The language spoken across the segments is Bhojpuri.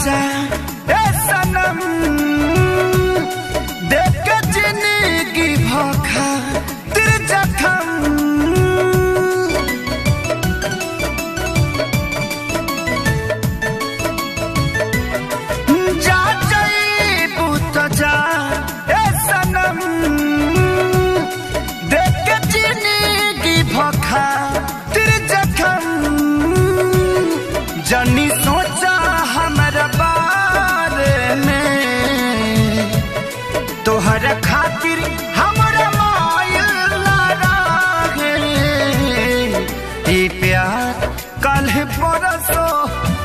जा ए सनम, देख के जिंदगी भखा तिर जखम। जा जईबू त जा ए सनम, देख के जिंदगी भखा तिर जखम। जनी सोचा हमरा बारे में, तोहर खातिर हमरा मायल ना रहे। ई प्यार कल परसो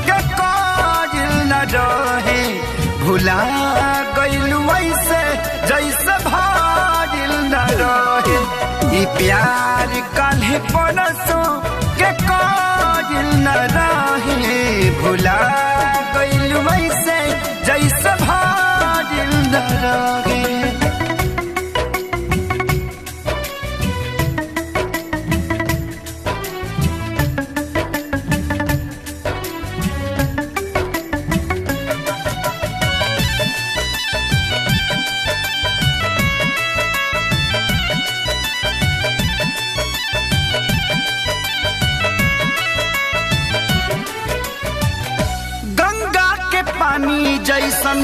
के काजिल न रहे, भुला गइल वैसे जैसे भाजिल न रहे। ई प्यार कल परसो के काजिल न रहे, भुला गइल वैसे जैसे भाजिल न रहे। गंगा के पानी जैसन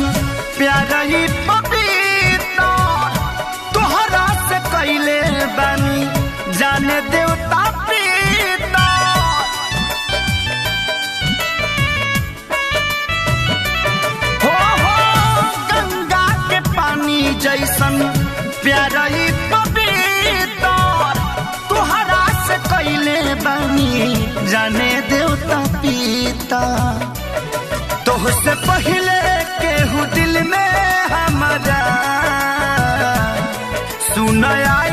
प्यारा ही पपीता, तोहरा से कैले बानी जाने देवता पीता। हो हो गंगा के पानी जैसन प्यारा ही पपीता, तोहरा से कैले बानी जाने देवता पीता। तोहसे पहले केहू दिल में हमारा सुन आइल